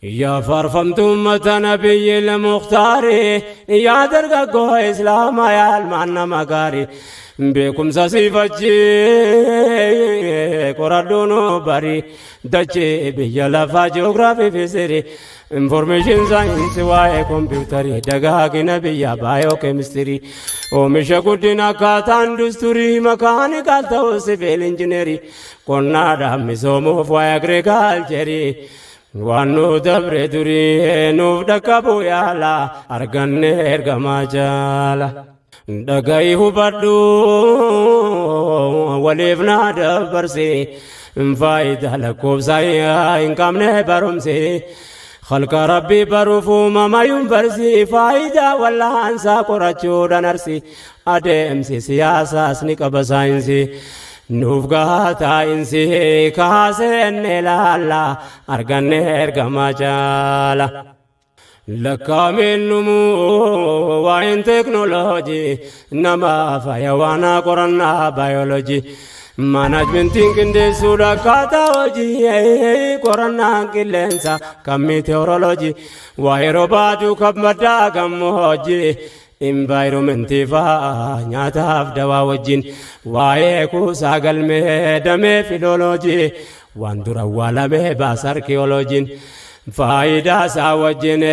Yaa faarfamtuu uummata nabiyyi Mukhtaari, yaa dargaggoo Islaamaa, yaa ilmaan nama gaarii, beekumsa siifachi qoradhuun bari dachee biyya lafaa, ji'oogiraafii fi sirii, information science, waa'ee kompiitarii, dagaagina biyya, baayoo keemistirii, oomisha guddina, akkaataa industirii, mechanical ta'uu civil engineering, qonnaadhaan misoomuuf waa'ee agriculture. Waan nu dabre durii nuuf dhaqqabu yaala, arganne ergamaa jaala. Dhaga'i, hubadhu, waliif naa dabarsi, faayidaa lakkoofsa hin qabne barumsi. Khalqa Rabbii baruuf uumama yuunivarsiitii, faayidaa wallaansaa qorachuudhaan arsi, adeemsi siyaasaas ni qaba saayinsii. Nuuf gahaa taa'insi kaasenne laalla, arganne ergamaa jaala. Lakkaa'ameen numuu waa'een teeknooloojii, nama faaya qorannaa baayoloojii. Maanaajmentiin qindeessuudha akkaataa hojii, qorannaan qilleensa kan meteoroloojii, waa'ee roobaatu kan maddaa gammoojjii. Environment fa'aa nyaataaf dawaa wajjin, waa'ee kuusaa galmee damee filooloojii, waan dura awwaalamee baasa arkiyooloojiin, faayidaa isaa wajjin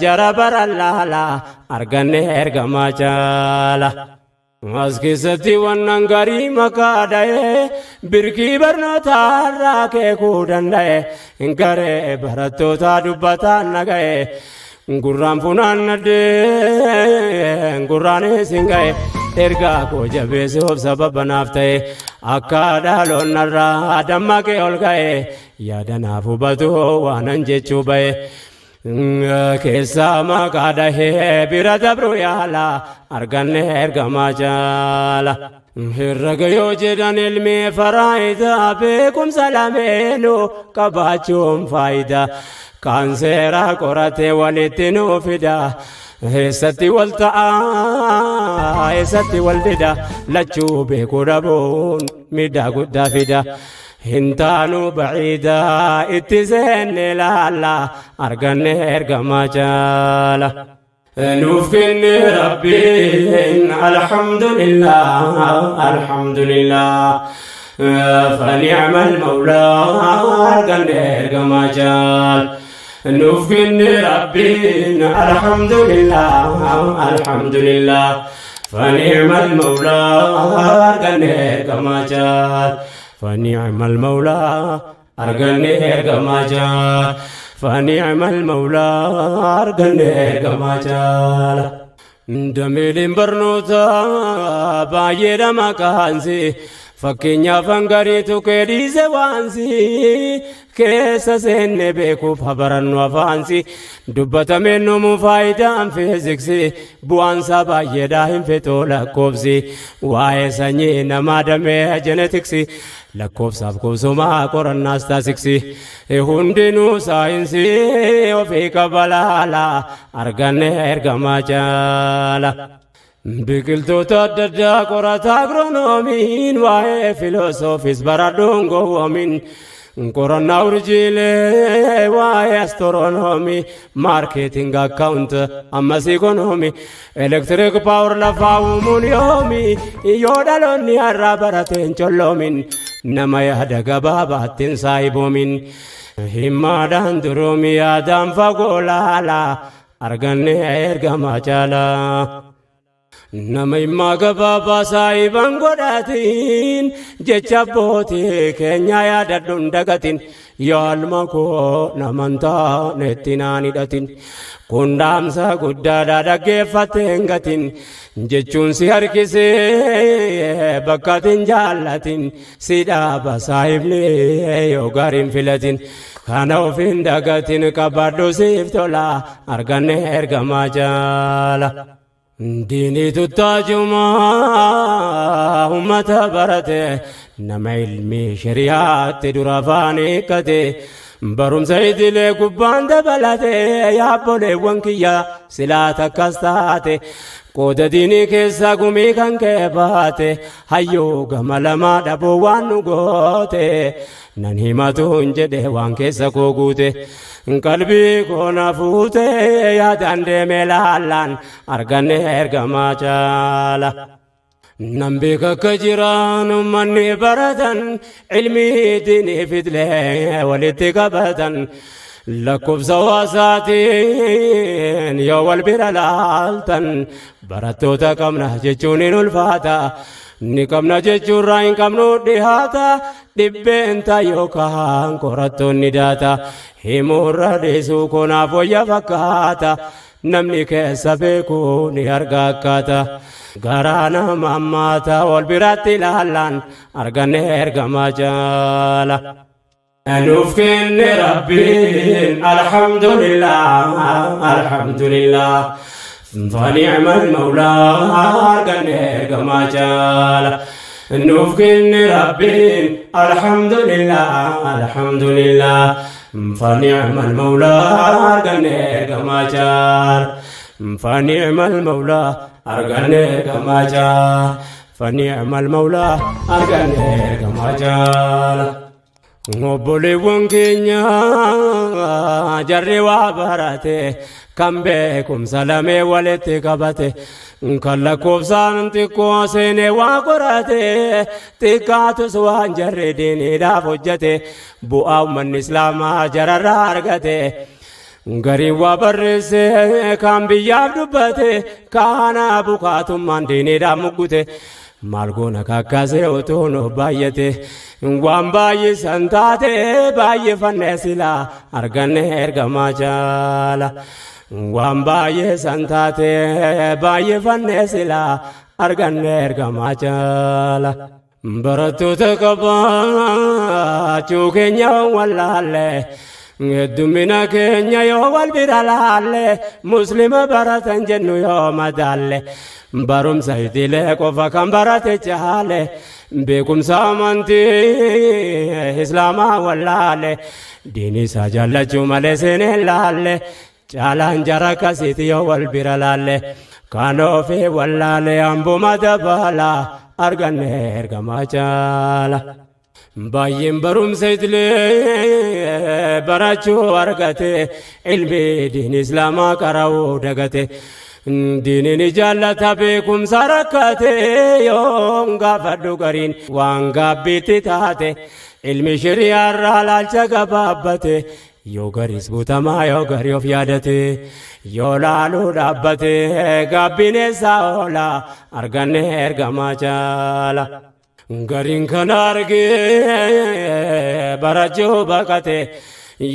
jara bara laala, arganne ergamaa jaala. As keessatti wannan garii maqaa dha'ee birkii barnootaa irraa keekuu danda'e, garee barattoota dubbataan naga'e, gurraan funaannadhee gurraanis hin ga'e, ergaa koo jabeessuuf sababa naaf ta'e, akka dhaloonnarraa dammaqee ol ka'e yaada naaf hubatu waanan jechuu ba'e. Keessaa maqaa dhahee bira dabru yaala, arganne ergamaa jaala. Herrega yoo jedhan ilmi faraayidaa, beekumsa lameenuu qabaachuun faayidaa. Kaan seera qoratee walitti nuu fida. Eessatti wal ta'a, eessatti wal dida? Lachuu beekuu dhabuun miidhaa guddaa fida. Hin taanu baciidaa, itti seenne laalla, arganne ergamaa jaala. Nuuf kenne Rabbiin, alhamdulillah, alhamdulillah. فنعم المولى arganne ergamaa jaal. Nuuf kenne Rabbiin, alhamdulillah, alhamdulillah. فنعم المولى arganne ergamaa jaal. فنعم المولى arganne ergamaa jaal. فنعم المولى arganne ergamaa jaal. Dameeleen barnootaa baay'eedha maqaansi, fakkeenyaaf hangariitu keedhiise waansi keessa seenne beekuuf habarannu afaansi dubbatameen numu. Faayidaan fiiziksii bu'aansaa baay'eedha, hin fixuu lakkoofsi. Waa'ee sanyii namaa damee jenetiksii, lakkoofsaaf kuusumaa qorannaas taasiksi, hundinuu saayinsii ofii qabalaala, arganne ergamaa jaala. Biqiltoota adda addaa qorata agronoomiin, waa'ee filoosoofis baradhuun gowwoomin, qorannaa urjiilee, waa'ee astronomy, marketing, account, ammas economy, electric power lafaa uumuun yoomi? Yoo dhaloonni har'aa barateen colloomin, nama yaada gabaabaattiin saayiboomin, himmaadhaan duroomi, yaadaan fagoo laala, arganne ergamaa caalaa. Nama himmaa gabaabaa saahiban godhatiin, jecha abbootii keenya yaadadhuun dagatin, yaalma koo naman taanetti naan hidhatin, kun dhaamsa guddaadha, dhaggeeffateen gatin, jechuun si harkisee bakkatin jaallatin, si dhaaba saahibni yoo gaariin filatin. Kana ofiin dagatin, qabadhu siif tola, arganne ergamaa jaala. Diinii tuttaajumaa ummata barate, nama ilmi shari'aatti dura afaan hiikkate, barumsa idilee gubbaan dabalate, yaabboleewwan kiyya silaa takkas taate, qooda diinii keessa gumii kan kee baate, hayyuu gama lamaa dhabuu waan nu goote, nan himatuun jedhe waan keessa koo guute. Qalbii koo na fuutee yaadaan deemee laallaan arganne ergamaa caala. Nan beeka akka jiraan uummanni baratan ilmii diinii fidlee walitti qabatan. Lakkoofsa hawaasaatiin yoo wal bira laaltan barattoota qabna jechuun hin ulfaata. Ni qabna jechuurraa hin qabnu dhihaata. Dhibbeenta yookaan qorattoonni daata. Himuurra dhiisuu konaaf wayya fakkaata. Namni keessa beeku ni arga akkaata. Garaa nama hammaata wal biratti ilaallaan arganne ergamaa jaala. Nuuf kenne Rabbiin alhamdulillah alhamdulillah fani'mal mawlaa arganne ergamaa jaala. Nuuf kenne Rabbiin alhamdulillah alhamdulillah fani'mal mawlaa arganne ergamaa jaala. Fani'mal mawlaa arganne ergamaa jaala. Fani'mal mawlaa arganne ergamaa jaala. Obboleewwan keenya jarri waa barate kan beekumsa lamee walitti qabate kan lakkoofsaan xiqqoo seenee waa qorate xiqqaatus waan jarri diiniidhaaf hojjete bu'aa uummanni islaamaa jararraa argate. Gariin waa barreesse kan biyyaaf dubbate kaana bukaatummaan diiniidhaaf muggute. Maal goona kakkaasee utuu nu baay'ate waan baay'isan taate baay'ifannee silaa arganne ergamaa jaala. Waan baay'isan taate baay'ifannee silaa arganne ergamaa jaala. Barattoota qabaachuu keenya wallaalle heddumina keenya yoo wal bira laalle muslima baratan jennu yoo madaalle barumsa idilee qofa kan barate caale beekumsa amantii islaamaa wallaale diinii isaa jaallachuu malee seenee laalle caalaan jara akkasiiti yoo wal bira laalle kan ofii wallaale hambuma dabala arganne ergamaa caala. Baay'een barumsa idilee barachuu argate ilmi diin islaamaa qara'uu dagate. Diiniin jaallata beekumsa rakkate yoon gaafadhu gariin waan gaabbiitti taate ilmi shiriyaarraa laalcha gabaabbate yoo gariis guutamaa yoo garii of yaadate yoo laaluu dhaabbate gaabbiin eessaa oola arganne ergamaa caala. Gariin kana argee barachuu baqate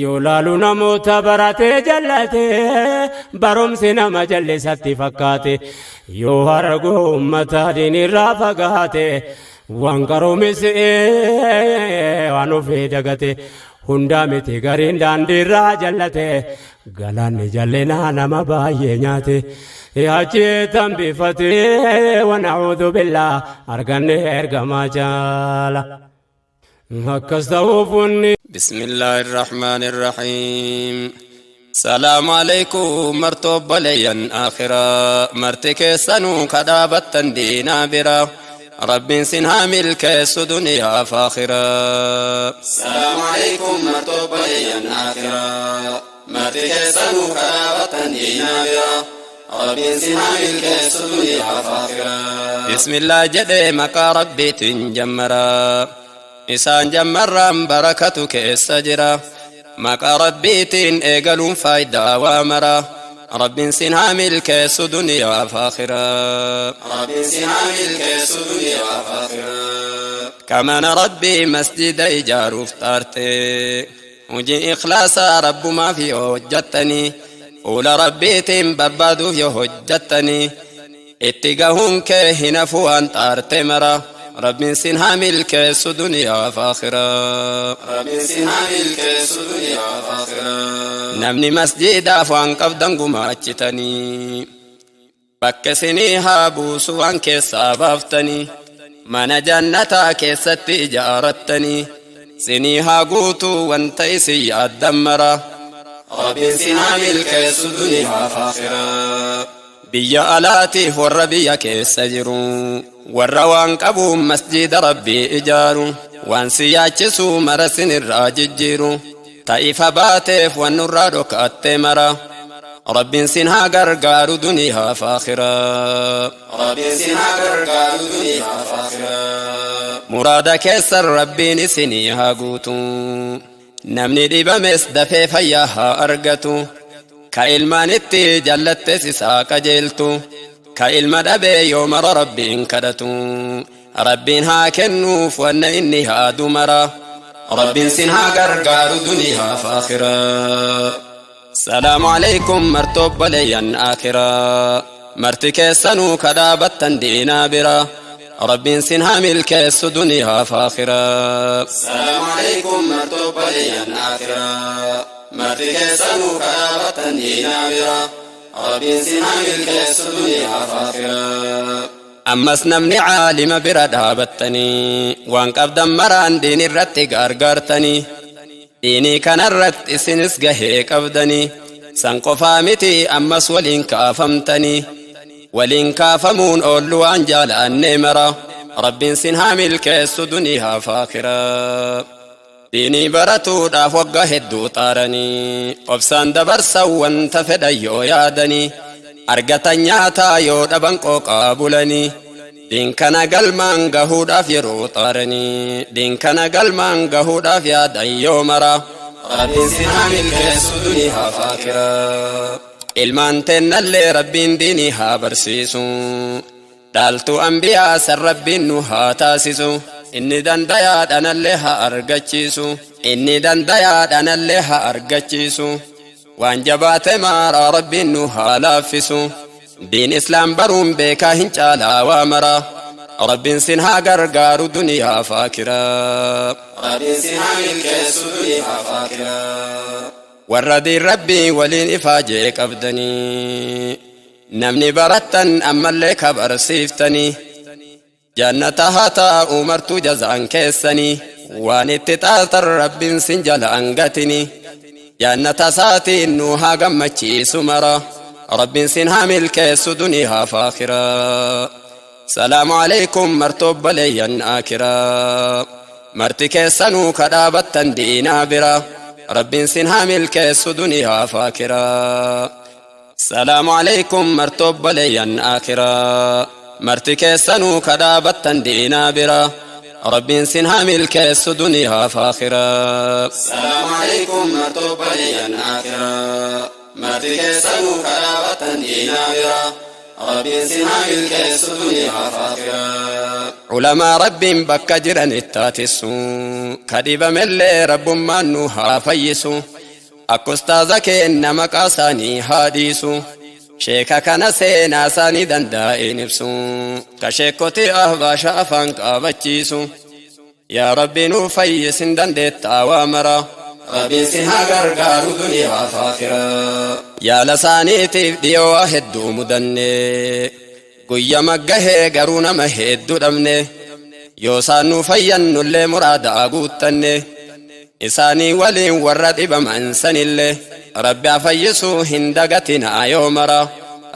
yoo laalu namoota baratee jallate barumsi nama jallisatti fakkaate yoo argu uummata diinirraa fagaate waan qaroomisee waan ofii dagate hundaa miti gariin daandiirraa jallate galaanni jallinaa nama baay'ee nyaate. Achi tambifate wana'uudhu billaa arganne ergamaa jaala. Akkas ta'uuf wanni. بسم الله الرحمن الرحيم سلام عليكم مرتو بليا آخرا مرتك سنو كدابة دينا برا رب سنها ملك دنيا فاخرا سلام عليكم مرتو بليا آخرا مرتك سنو كدابة دينا برا رب سنها ملك دنيا فاخرا بسم الله جدي مكا ربي تنجمرا isaan jammarraan barakatu keessa jira maqaa rabbiitiin eegaluun faayidaa waa mara rabbiin sin haa milkeessu duniyaa faakhiraa rabbiin sin haa milkeessu duniyaa faakhiraa kamana rabbii masjida ijaaruuf xaarte hojii ikhlaasaa rabbumaaf yoo hojjattanii fuula rabbiitiin barbaaduuf yoo hojjattanii itti gahuun kee hin hafu waan xaarte mara rabbiin sin haa milkeessu duniyaa faakhiraa rabbiin sin haa milkeessu duniyaa faakhiraa namni masjidaaf waan qabdan gumaachitanii bakka isinii haa buusu waan keessaa baaftanii mana jannataa keessatti ijaarattanii sinii haa guutuu wanta isin yaaddan mara rabbiin sin haa milkeessu duniyaa faakhiraa biyya alaatiif warra biyya keessa jiru warra waan qabuun masjida rabbii ijaaru waan si yaachisu mara sinirraa jijjiiru. Ta ifa baateef waan nurraa dhokatte mara. Rabbiin sin haa gargaaru duniyaa fi akhiraa. Rabbiin sin haa gargaaru duniyaa fi akhiraa. Muraada keessan Rabbiin isinii haa guutu. Namni dhibames dafee fayyaa haa argatu. Ka ilmaanitti jallattes isaa qajeeltu. Ka ilma dhabee yoo mara Rabbiin kadhatu. Rabbiin haa kennuuf wanna inni haa mara. Rabbiin sin haa gargaaru duniyaa fi akhiraa. Salaamu alaykum martoobboleeyyan akhiraa. Marti keessanuu kadhaabattan diinaa bira. Rabbiin sin haa milkeessu duniyaa fi akhiraa. Salaamu alaykum martoobboleeyyan akhiraa. Marti keessanuu kadhaabattan diinaa bira. Rabbiin sin haa milkeessu duniyaa fi akhiraa. Ammas namni caalima bira dhaabattanii waan qabdan maraan diin irratti gargaartanii diinii kanarratti isinis gahee qabdanii san qofaa miti ammas waliin kaafamtanii waliin kaafamuun oollu waan jaala'annee mara Rabbiin sin haa milkeessu duniyaa fi akhiraa. Diinii baratuudhaaf waggaa hedduu xaaranii obsaan dabarsan wanta fedhan yoo yaadanii argatan nyaataa yoo dhaban qooqaa bulanii diin kana galmaan gahuudhaaf yeroo xaaranii diin kana galmaan gahuudhaaf yaadan yoo mara Rabbiin sin haa milkeessu duniyaa fi akhiraa. Ilmaan teennallee Rabbiin diinii haa barsiisu. Dhaaltuu ambiyaa san Rabbiin nu haa taasisu. Inni dandayaadhanallee haa argachiisu. Inni dandayaadhanallee haa argachiisu. Waan jabaate maaraa Rabbiin nu haa laaffisu. Diin islaam baruun beekaa hin caalaa waa mara. Rabbiin sin haa gargaaru duniyaa fi akhiraa. Rabbiin sin haa milkeessu duniyaa fi akhiraa. Warra diin Rabbii waliin ifaajee qabdanii. Namni barattan ammallee ka barsiiftanii. Jannata haa taa'u martuu jazaan keessanii. Waan itti xaartan Rabbiin sin jalaan gatini. Jannata isaatiin nu haa gammachiisu mara. Rabbiin sin haa milkeessu duniyaa fi akhiraa. Salaamu alaykum martoobboleeyyan akiraa. Marti keessanuu kadhaabattan diinaa bira. Rabbiin sin haa milkeessu duniyaa fi akhiraa. Salaamu alaykum martoobboleeyyan akiraa. Marti keessanuu kadhaabattan diinaa bira. Rabbiin sin haa milkeessu duniyaa fi akhiraa. Salaamu alaykum martoobboleeyyan akiraa. Marti keessanuu kadhaabattan diinaa bira. Rabbiin sin haa milkeessu duniyaa fi akhiraa. Ulamaa Rabbiin bakka jiran ittaatissu. Kadhibamellee Rabbummaan nu haa fayyisu. Akka ustaaza keenna maqaa isaanii haa dhiisu. Sheeka kana seenaa isaanii danda'een ibsu. Ka sheekoti ahbaasha afaan qaabachiisu. Yaa Rabbi nu fayyisin dandeettaa waa mara. Rabbiin sin haa gargaaru duniyaa fi akhiraa. Yaala isaaniitiif dhiyoo waa hedduu mudanne. Guyya maggahee garuu nama hedduu dhabne. Yoo isaan nu fayyannullee muraadaa guuttanne. Isaanii waliin warra dhibaman sanillee. Rabbi haa fayyisuu hin dagatinaa yoo mara.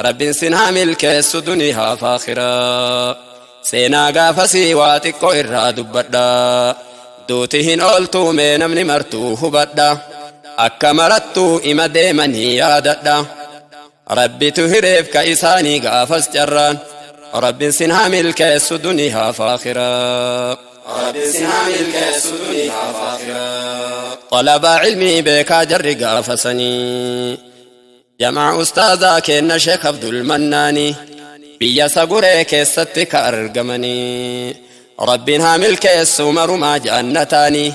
Rabbiin sin haa milkeessu duniyaa fi akhiraa. Seenaa gaafasii waa xiqqoo irraa dubbadha. Duuti hin ooltuu mee namni martuu hubadha. Akka marattuu ima deemanii yaadadha. Rabbitu hireef ka isaanii gaafas carraan. Rabbiin sin haa milkeessu duniyaa fi akhiraa. Rabbiin sin haa milkeessu duniyaa fi akhiraa. Xalabaa ilmii beekaa jarri gaafasanii. Jamaa ustaazaa keenna Sheekh Abdul Mannaanii. Biyya saguree keessatti ka argamanii. Rabbiin haa milkeessu marumaa jannataanii.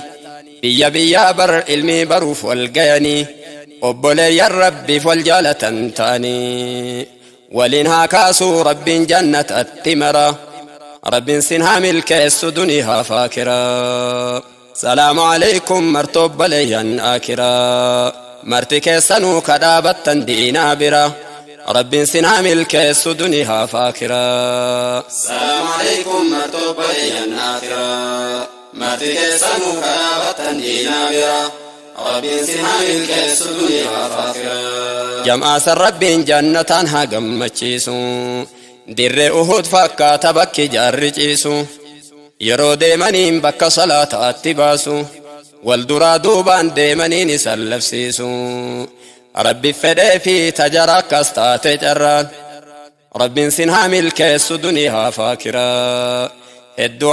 Biyya biyyaa bar ilmii baruuf wal gayanii. Obboleeyyan Rabbiif wal jaalatan ta'anii. Waliin haa kaasuu Rabbiin jannatatti mara. Rabbiin sin haa milkeessu duniyaa fi akhiraa. Salaamu alaykum martoobboleeyyan akiraa. Marti keessanuu kadhaabattan diinaa bira. Rabbiin sin haa milkeessu duniyaa fi akhiraa. Salaamu alaykum martoobboleeyyan akiraa. Marti keessanuu kadhaabattan diinaa bira. Rabbiin sin haa milkeessu duniyaa fi akhiraa. Jam'aa san Rabbiin jannataan haa gammachiisu. Dirree Uhud fakkaata bakki jaarri ciisu. Yeroo deemaniin bakka salaataatti baasu. Wal duraa duubaan deemaniin isan labsiisu. Rabbi fedhee fi tajara akkas taate carraan. Rabbiin sin haa milkeessu duniyaa faakiraa. Hedduu.